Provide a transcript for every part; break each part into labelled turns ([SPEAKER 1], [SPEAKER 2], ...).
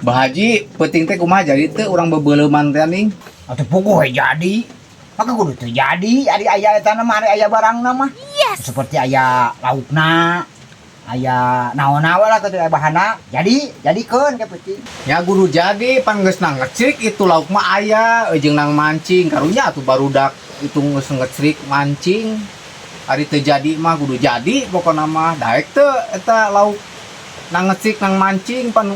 [SPEAKER 1] Bah Haji, peuting teh kumaha, jadi teu urang bebeuleman teh ning?
[SPEAKER 2] Atuh puguh we jadi. Maka kudu teu jadi, ari aya eta mah, ari aya barangna mah. Yes. Seperti aya laukna, aya naon-naon lah kitu, aya bahanna. Jadi, jadikeun ke peuting.
[SPEAKER 1] Ya kudu jadi, pan geus nang ngecrik itu lauk mah aya jeung nang mancing. Karunya atuh barudak itu geus ngecrik mancing. Ari teu jadi mah kudu jadi pokona mah. Daek teu eta lauk nang ngecrik nang mancing pan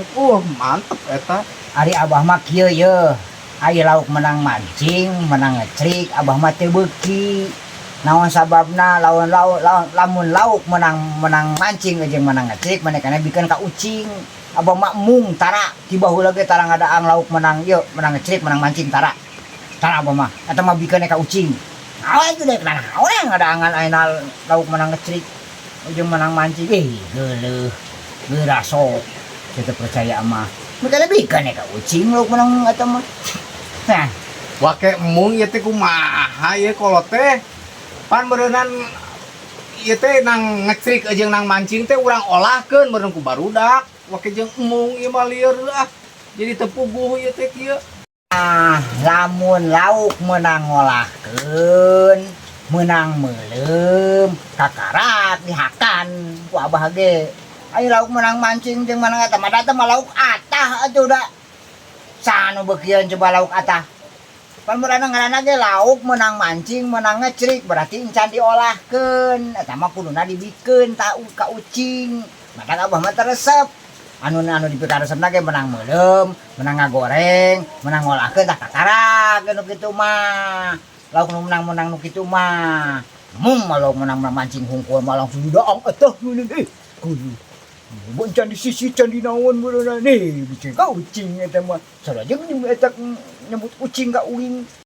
[SPEAKER 1] mantep eta.
[SPEAKER 2] Ari abah mah kieu ye. Ari lauk menang mancing, menang ngecrik, abah mah teu beuki. Naon sababna? Lawan lauk lawan, lamun lauk menang menang mancing jeung menang ngecrik maneh bikeun ka ucing. Abah mah mung tara ti baheula ge tara ngadaang lauk menang ieu, menang ngecrik, menang mancing, tara. Tara abah mah. Eta mah bikeun ka ucing. Naon itu dek naon ngadaangan ayeuna lauk menang ngecrik jeung menang mancing. Eh, geuleuh. Geura sok. Kita percaya mah. Mereka bikeun ka ucing lauk menang eta mah. Nah,
[SPEAKER 1] Wake embung ieu teh kumaha ieu kolot teh? Pan beureunan ieu teh nang ngecrik jeung nang mancing teh urang olahkeun meureun ku barudak. Wake jeung embung ieu mah lieur ah. Jadi teu puguh ieu teh kieu.
[SPEAKER 2] Ah, lamun lauk menang ngolahkeun, menang meuleum, kakarak dihakan ku abah ge. Ayo lauk menang mancing jeung menang eta mah, da mah lauk atah atuh da. Sanu beukieun coba lauk atah? Pan meureunna ngaranna ge lauk menang mancing, menang ngecrik, berarti encan diolahkeun. Eta mah kuduna dibikeun ta ka ucing. Matak abah mah teu resep. Anu anu dipikaresepna ge menang meuleum, menang ngagoreng, menang ngolahkeun, tah kakarak nu kitu mah. Lauk nu menang-menang nu kitu mah. Mung mah lauk menang-menang mancing hungkul mah langsung didaang atuh meuleum eh. Kudu Bon can disisi, can dinaon meureunna nih, bicing ka ucing eta mah. Sarajeng eta nyebut ucing ka uing.